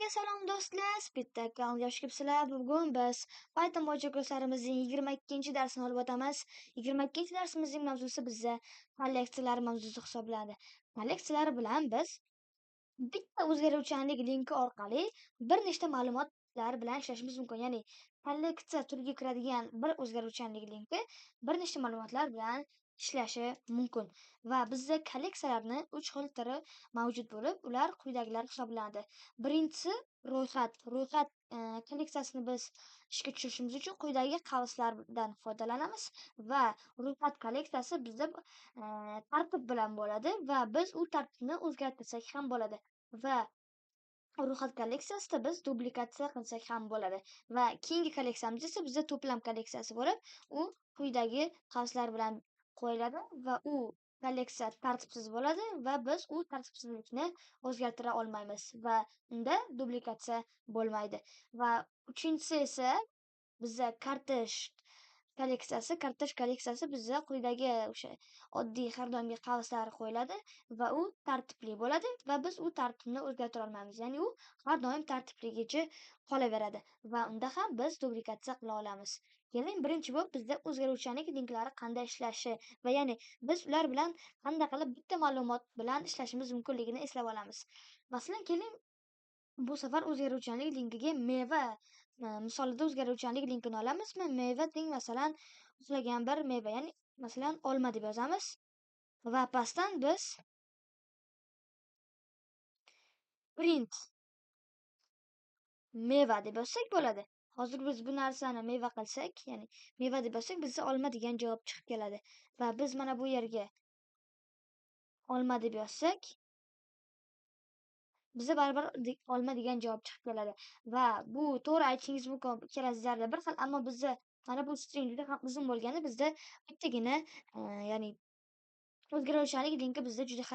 Hammaga salom, do'stlar! Speedtech kanaliga xush kelibsizlar. Bugun biz Python bo'yicha kurslarimizning 22-darsini olib o'tamiz. 22-darsimizning mavzusi bizda kolleksiyalar mavzusi hisoblanadi. Kolleksiyalar bilan biz bitta o'zgaruvchanlik linki orqali bir nechta ma'lumotlar bilan ishlashimiz mumkin. Ya'ni kolleksiya turiga kiradigan bir o'zgaruvchanlik linki bir nechta ma'lumotlar bilan ishlashi mumkin. Va bizda kolleksiyalarni 3 xil turi mavjud bo'lib, ular quyidagilar hisoblanadi. Birinchisi ro'yxat. Ro'yxat kolleksiyasini biz ishga tushirishimiz uchun quyidagi qavslardan foydalanamiz va ro'yxat kolleksiyasi bizda tartib bilan bo'ladi va biz u tartibni o'zgartirsak ham bo'ladi. Va ro'yxat kolleksiyasida biz duplikatsiya qilsak ham bo'ladi. Va keyingi kolleksiyamiz esa bizda to'plam kolleksiyasi bo'lib, u quyidagi qavslar bilan qo'yiladi va u kolleksiya tartibsiz bo'ladi va biz u tartibsizlikni o'zgartira olmaymiz va unda duplikatsiya bo'lmaydi. Va uchinchisi esa bizda kortej kolleksiyasi. Kortej kolleksiyasi bizda quyidagi o'sha oddiy har doimgi qavslar qo'yiladi va u tartibli bo'ladi va biz u tartibni o'zgartira olmaymiz. Ya'ni u har doim tartibligicha qolaveradi va unda ham biz duplikatsiya qila olamiz. Keling, birinchi bo'lib bizda o'zgaruvchanlik linklari qanday ishlashi va ya'ni biz ular bilan qanday qilib bitta ma'lumot bilan ishlashimiz mumkinligini eslab olamiz. Masalan, keling, bu safar o'zgaruvchanlik linkiga meva misolida o'zgaruvchanlik linkini olamiz. Meva teng masalan xohlagan bir meva, ya'ni masalan olma deb yozamiz va pastdan biz print meva deb yozsak bo'ladi. Hozir biz bu narsani meva qilsak, ya'ni meva deb yozsak, bizga olma degan javob chiqib keladi. Va biz mana bu yerga olma deb yozsak, bizga baribir olma degan javob chiqib keladi. Va bu to'g'ri aytishingiz mumkin, ikkalasi zarda bir xil, ammo bizda mana bu string juda ham uzun bo'lgani bizda bittagina, ya'ni o'zgaruvchanlik linki bizda juda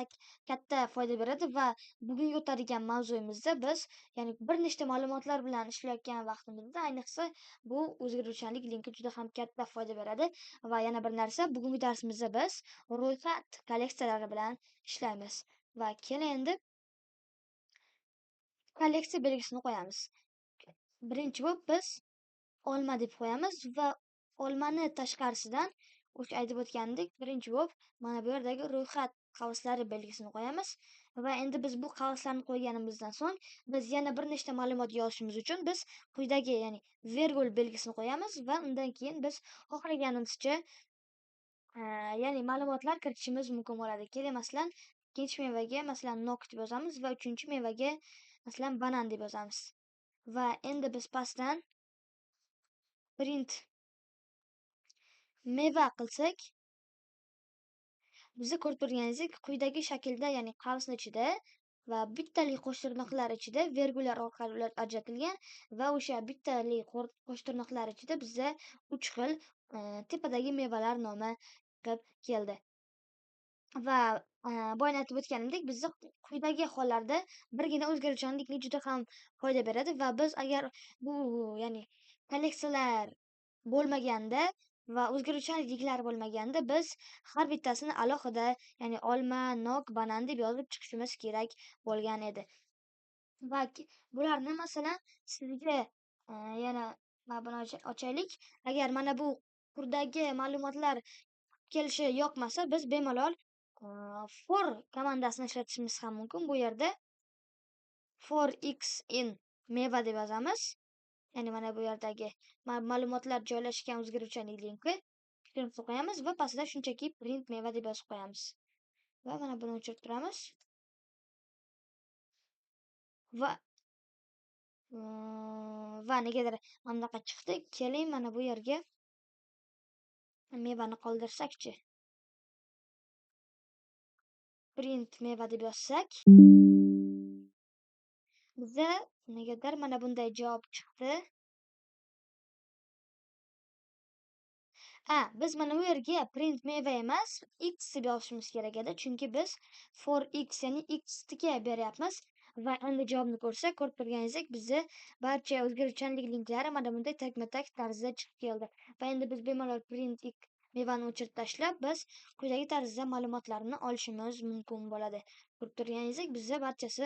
katta foyda beradi va bugungi o'tadigan mavzuyimizda biz, ya'ni bir nechta ma'lumotlar bilan ishlayotgan vaqtimizda ayniqsa bu o'zgaruvchanlik linki juda ham katta foyda beradi. Va yana bir narsa, bugungi darsimizda biz ro'yxat kolleksiyalari bilan ishlaymiz. Va keling, endi kolleksiya belgisini qo'yamiz. Birinchi bo'lib biz olma deb qo'yamiz va olmani tashqarisidan o'sha aytib o'tgandek, birinchi bo'lib mana bu yerdagi ro'yxat qavslari belgisini qo'yamiz va endi biz bu qavslarni qo'yganimizdan so'ng biz yana bir nechta ma'lumot yozishimiz uchun biz quyidagi, ya'ni vergul belgisini qo'yamiz va undan keyin biz xohlaganimizcha, ya'ni ma'lumotlar kiritishimiz mumkin bo'ladi. Keling, masalan, ikkinchi mevaga masalan nok deb yozamiz va uchinchi mevaga masalan banan deb yozamiz. Va endi biz pastdan print meva qilsak, bizni ko'rib turganingizdek quyidagi shaklda, ya'ni qavsni ichida va bittali qo'shtirnoqlar ichida vergullar orqali ular ajratilgan va o'sha bittali qo'shtirnoqlar ichida bizda 3 xil tepadagi mevalar nomi chiqib keldi. Va boya aytib o'tganimdek, bizda quyidagi hollarda birgina o'zgaruvchanlik juda ham foyda beradi va biz agar bu, ya'ni kolleksiyalar bo'lmaganda va o'zgaruvchanliklar bo'lmaganda biz har bittasini alohida, ya'ni olma, nok, banan deb yozib chiqishimiz kerak bo'lgan edi. Va bularni masalan sizga, yana mana buni ochaylik. Agar mana bu turdagi ma'lumotlar kelishi yoqmasa, biz bemalol for komandasini ishlatishimiz ham mumkin. Bu yerda for x in meva deb yozamiz. Ya'ni mana bu yerdagi ma'lumotlar joylashgan o'zgaruvchanlik linki kiritib qo'yamiz va pastida shunchaki print meva deb yozib qo'yamiz. Va mana buni o'chirib turamiz. Va negadir mana bunaqa chiqdi. Keling, mana bu yerga mevani qoldirsakchi. Print meva deb yozsak, bizda negadir mana bunday javob chiqdi. Biz mana bu yerga print meva emas, x deb yozishimiz kerak edi, chunki biz for x, ya'ni x ga beryapmiz. Va endi javobni ko'rsak, ko'rib turganingizdek, bizda barcha o'zgaruvchanlik linklari mana bunday tagma-tag tarzda chiqib keldi. Va endi biz bemalol print x mevani o'chirib tashlab, biz quyidagi tarzda ma'lumotlarni olishimiz mumkin bo'ladi. Ko'rib turganingizdek, bizda barchasi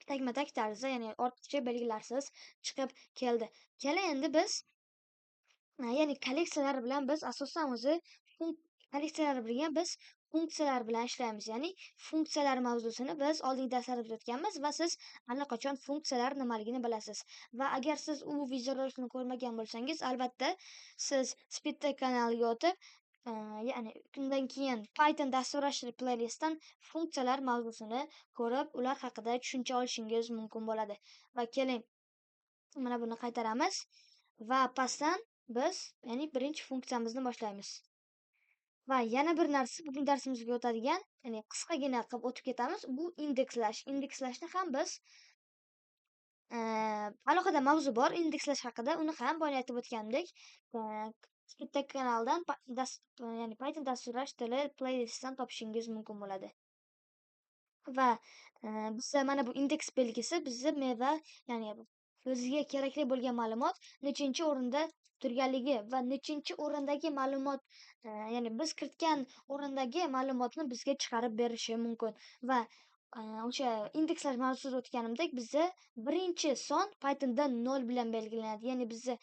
Tagma-tag tarzda, ya'ni ortiqcha belgilarsiz chiqib keldi. Keling, endi biz, ya'ni kolleksiyalar bilan biz asosan o'zi kolleksiyalar bilan biz funksiyalar bilan ishlaymiz. Ya'ni funksiyalar mavzusini biz oldingi darslarimizda o'tganmiz va siz allaqachon funksiyalar nimaligini bilasiz. Va agar siz u videorolikni ko'rmagan bo'lsangiz, albatta siz Speedtech kanaliga o'tib, ya'ni undan keyin Python dasturlash playlistdan funksiyalar mavzusini ko'rib, ular haqida tushuncha olishingiz mumkin bo'ladi. Va keling, mana buni qaytaramiz va pastdan biz, ya'ni birinchi funksiyamizni boshlaymiz. Va yana bir narsa, bugun darsimizga o'tadigan, ya'ni qisqagina qilib o'tib ketamiz, bu indekslash. Indekslashni ham biz alohida mavzu bor indekslash haqida, uni ham boya aytib o'tgandek, Speedtech kanalidan ya'ni Python dasturlash tili playlistidan topishingiz mumkin bo'ladi. Va bizda mana bu indeks belgisi bizni meva, ya'ni o'ziga kerakli bo'lgan ma'lumot nechinchi o'rinda turganligi va nechinchi o'rindagi ma'lumot, ya'ni biz kiritgan o'rindagi ma'lumotni bizga chiqarib berishi mumkin. Va o'sha indekslash mavzusida o'tganimdek, bizda birinchi son Pythonda 0 bilan belgilanadi. Ya'ni bizda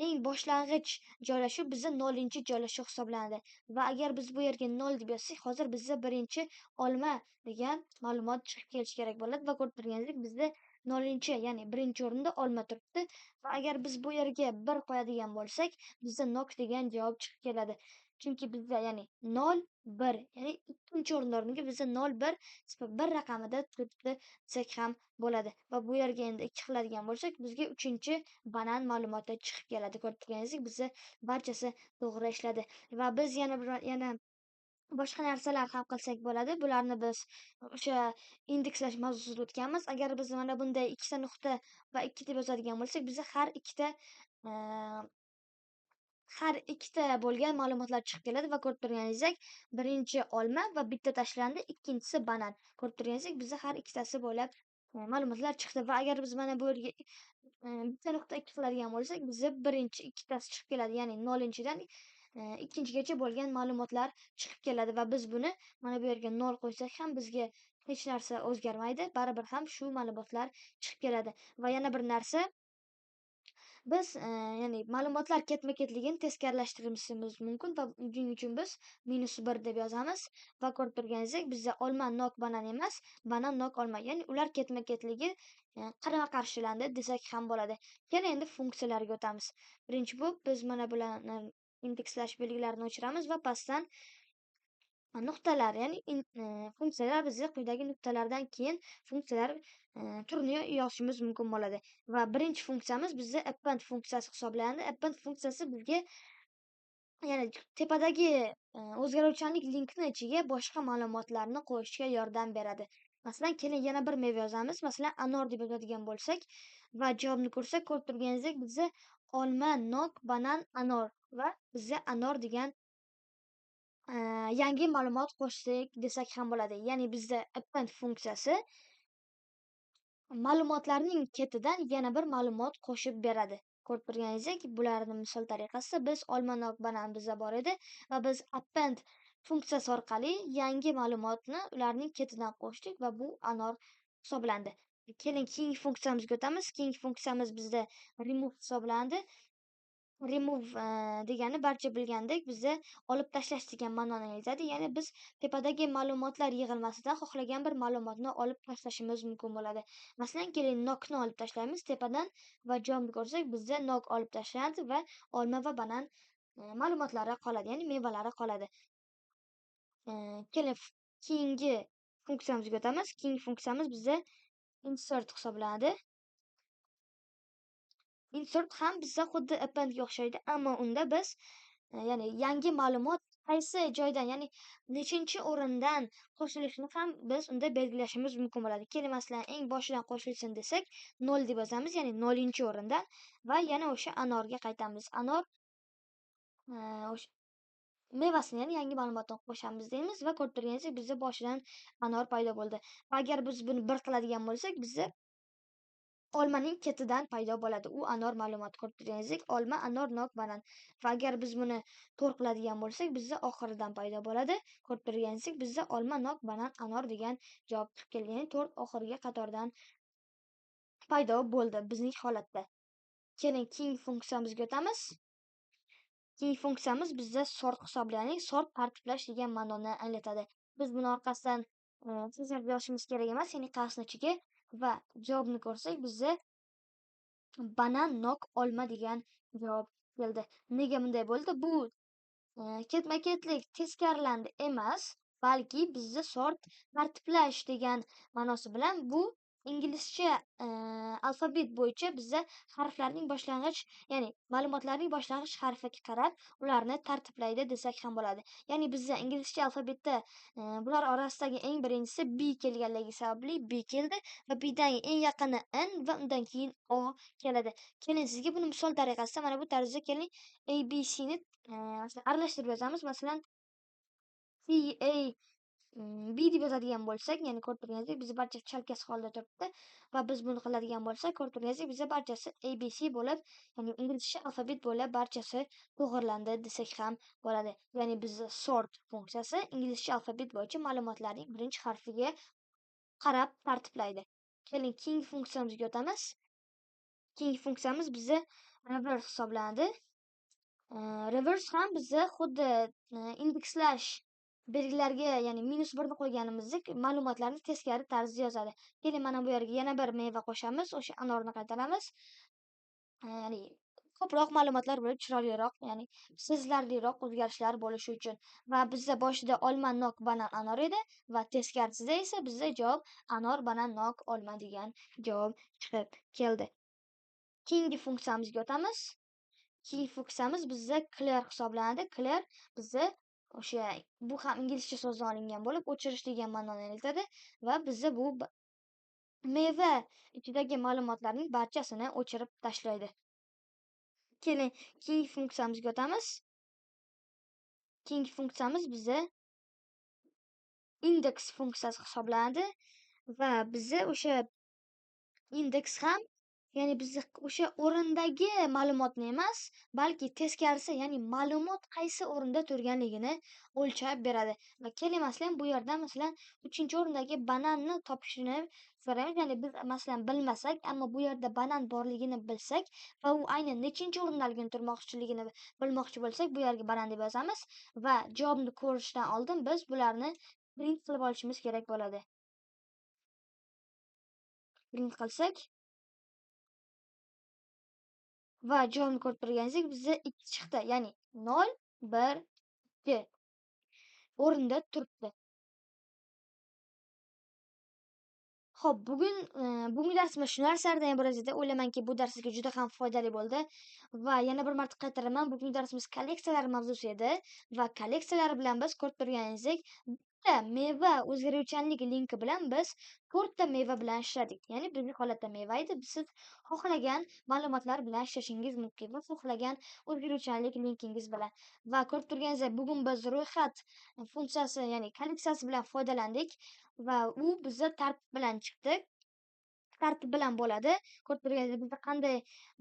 eng boshlang'ich joylashuv bizda 0 joylashuv hisoblanadi. Va agar biz bu yerga 0 deb yozsak, hozir bizda birinchi olma degan ma'lumot chiqib kelishi kerak bo'ladi va ko'rib turganingizdek bizda 0, ya'ni birinchi o'rinda olma turibdi. Va agar biz bu yerga 1 qo'yadigan bo'lsak, bizda nok degan javob chiqib keladi. Chunki bizda, ya'ni 0, 1, ya'ni ikkinchi o'rinda o'rniga bizda 0, 1, 1 raqamida turibdi desak ham bo'ladi. Va bu yerga endi 2 qiladigan bo'lsak, bizga 3 banan ma'lumoti chiqib keladi. Ko'rib turganingizdek, bizda barchasi to'g'ri ishladi. Va biz yana boshqa narsalar ham qilsak bo'ladi. Bularni biz o'sha indekslash mavzusida o'tganmiz. Agar biz mana bunday ikkita nuqta va 2 deb yozadigan bo'lsak, bizda har ikkita bo'lgan ma'lumotlar chiqib keladi va ko'rib turganingizdek, birinchi olma va bitta tashlandi, ikkinchisi banan. Ko'rib turganingizdek, bizda har ikkitasi bo'ylab ma'lumotlar chiqdi. Va agar biz mana bu yerga bitta nuqta 2 qiladigan bo'lsak, bizda birinchi ikkitasi chiqib keladi, ya'ni 0-dan ikkinchigacha bo'lgan ma'lumotlar chiqib keladi va biz buni mana bu yerga 0 qo'ysak ham bizga hech narsa o'zgarmaydi, baribir ham shu ma'lumotlar chiqib keladi. Va yana bir narsa, biz ya'ni ma'lumotlar ketma-ketligini teskarlashtirishimiz mumkin va buning uchun biz -1 deb yozamiz va ko'rib turganingizdek, bizda olma nok banan emas, banan nok olma, ya'ni ular ketma-ketligi qarama-qarshilandi desak ham bo'ladi. Keling, endi funksiyalarga o'tamiz. Birinchi bo'lib biz mana bularni indekslash belgilarini o'chiramiz va pastdan nuqtalar, ya'ni funksiyalar bizga quyidagi nuqtalardan keyin funksiyalar turini yozishimiz mumkin bo'ladi. Va birinchi funksiyamiz bizda append funksiyasi hisoblanadi. Append funksiyasi bizga, ya'ni tepadagi o'zgaruvchanlik linkini ichiga boshqa ma'lumotlarni qo'yishga yordam beradi. Masalan, keling yana bir meva yozamiz. Masalan, anor deb yozadigan bo'lsak va javobni ko'rsak, ko'rib turganingizdek bizda olma, nok, banan, anor va bizda anor degan yangi ma'lumot qo'shdik desak ham bo'ladi. Ya'ni bizda append funksiyasi ma'lumotlarning ketidan yana bir ma'lumot qo'shib beradi. Ko'rib turganingizdek, bularni misol tariqasida biz olma, nok, banan bizda bor edi va biz append funksiyasi orqali yangi ma'lumotni ularning ketidan qo'shdik va bu anor hisoblandi. Keling, keyingi funksiyamizga o'tamiz. Keyingi funksiyamiz bizda remove hisoblandi. Remove degani barcha bilgandek bizda olib tashlash degan ma'noni anglatadi. Ya'ni biz tepadagi ma'lumotlar yig'ilmasidan xohlagan bir ma'lumotni olib tashlashimiz mumkin bo'ladi. Masalan, keling nokni olib tashlaymiz tepadan va javobni ko'rsak, bizda nok olib tashlandi va olma va banan ma'lumotlari qoladi, ya'ni mevalari qoladi. Keling, keyingi funksiyamizga o'tamiz. Keyingi funksiyamiz bizda insert hisoblanadi. Insert ham bizda xuddi appendga o'xshaydi, ammo unda biz ya'ni yangi ma'lumot qaysi joydan, ya'ni nechinchi o'rindan qo'shilishini ham biz unda belgilashimiz mumkin bo'ladi. Keling, masalan, eng boshidan qo'shilsin desak, 0 deb yozamiz, ya'ni 0-o'rindan va yana o'sha anorga qaytamiz. Anor o'sha mevasini, ya'ni yangi ma'lumotni qo'shamiz deymiz va ko'rib turganingizdek bizda boshidan anor paydo bo'ldi. Va agar biz buni 1 qiladigan bo'lsak, bizda olmaning ketidan paydo bo'ladi. U anor ma'lumoti ko'rib turganingizdek, olma, anor, nok, banan. Va agar biz buni 4 qiladigan bo'lsak, bizda oxiridan paydo bo'ladi. Ko'rib turganingizdek, bizda olma, nok, banan, anor degan javob chiqib kelgan. Ya'ni 4 oxirgi qatordan paydo bo'ldi bizning holatda. Keling, keyingi funksiyamizga o'tamiz. Keyingi funksiyamiz bizda sort hisoblanadi. Sort tartiblash degan ma'noni anglatadi. Biz buni orqasidan so'zlar yozishimiz kerak emas, ya'ni qasni ichiga va javobni ko'rsak, bizda banan, nok, olma degan javob keldi. Nega bunday bo'ldi? Bu ketma-ketlik teskarilandi emas, balki bizda sort tartiblash degan ma'nosi bilan bu inglizcha alfabet bo'yicha bizda harflarning boshlang'ich, ya'ni ma'lumotlarning boshlang'ich harfiga qarab ularni tartiblaydi desak ham bo'ladi. Ya'ni bizda inglizcha alfabetda bular orasidagi eng birinchisi B kelganligi sababli B keldi va Bdan eng yaqini N va undan keyin O keladi. Keling, sizga buni misol tariqasida mana bu tarzda keling A B C ni masalan aralashtirib yozamiz. Masalan C A B deb yozadigan bo'lsak, ya'ni ko'rib turganingizdek bizda barcha chalkasi holda turibdi va biz buni qiladigan bo'lsak, ko'rib turganingizdek bizda barchasi A B C bo'lib, ya'ni inglizcha alfabet bo'lib barchasi to'g'rilandi desak ham bo'ladi. Ya'ni bizda sort funksiyasi inglizcha alfabet bo'yicha ma'lumotlarning birinchi harfiga qarab tartiblaydi. Keling, keyingi funksiyamizga o'tamiz. Keyingi funksiyamiz bizda reverse hisoblanadi. Reverse ham bizda xuddi indekslash belgilarga, ya'ni -1 ni qo'yganimizdek ma'lumotlarni teskari tarzda yozadi. Keling, mana bu yerga yana bir meva qo'shamiz, o'sha anorni qaytaramiz. Ya'ni ko'proq ma'lumotlar bo'lib, chiroyliroq, ya'ni sezilarliroq o'zgarishlar bo'lishi uchun. Va bizda boshida olma, nok, banan, anor edi va teskarisida esa bizda javob anor, banan, nok, olma degan javob chiqib keldi. Keyingi funksiyamizga o'tamiz. Keyingi funksiyamiz bizda clear hisoblanadi. Clear bizda o'sha bu ham inglizcha so'zdan olingan bo'lib, o'chirish degan ma'noni anglatadi va bizda bu meva ichidagi ma'lumotlarning barchasini o'chirib tashlaydi. Keling, keyingi funksiyamizga o'tamiz. Keyingi funksiyamiz bizda indeks funksiyasi hisoblanadi va bizda o'sha indeks ham, ya'ni bizda o'sha o'rindagi ma'lumotni emas, balki teskarisi, ya'ni ma'lumot qaysi o'rinda turganligini o'lchab beradi. Va keling, masalan, bu yerda masalan 3-o'rindagi bananni topishini so'raymiz. Ya'ni biz masalan bilmasak, ammo bu yerda banan borligini bilsak va u aynan nechinchi o'rindaligini turmoqchiligini bilmoqchi bo'lsak, bu yerga banan deb yozamiz va javobni ko'rishdan oldin biz bularni print qilib olishimiz kerak bo'ladi. Print qilsak va javobni ko'rib turganingizdek bizda 2 chiqdi, ya'ni 0, 1, 2 o'rinda turibdi. Xo'p, bugungi darsimiz shu narsalardan iborat edi. O'ylaymanki, bu dars sizga juda ham foydali bo'ldi va yana bir marta qaytaraman, bugungi darsimiz kolleksiyalar mavzusi edi va kolleksiyalar bilan biz ko'rib turganingizdek bitta meva o'zgaruvchanlik linki bilan biz 4 ta meva bilan ishladik. Ya'ni bizning holatda meva edi. Siz xohlagan ma'lumotlar bilan ishlashingiz mumkin va xohlagan o'zgaruvchanlik linkingiz bilan. Va ko'rib turganingizdek bugun biz ro'yxat funksiyasi, ya'ni kolleksiyasi bilan foydalandik va u bizda tartib bilan chiqdi. Tartib bilan bo'ladi. Ko'rib turganingizdek bizda qanday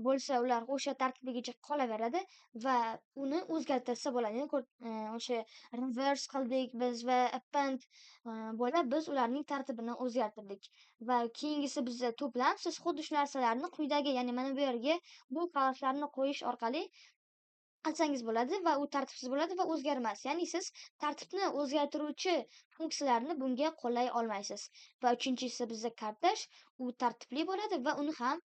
bo'lsa ular o'sha tartibligicha qolaveradi va uni o'zgartirsa bo'ladi. Ya'ni o'sha reverse qildik biz va append bo'lib biz ularning tartibini o'zgartirdik. Va keyingisi bizda to'plam. Siz xuddi shu narsalarni quyidagi, ya'ni mana bu yerga bu klasslarni qo'yish orqali qilsangiz bo'ladi va u tartibsiz bo'ladi va o'zgarmas. Ya'ni siz tartibni o'zgartiruvchi funksiyalarni bunga qo'llay olmaysiz. Va uchinchisi bizda kartaj, u tartibli bo'ladi va uni ham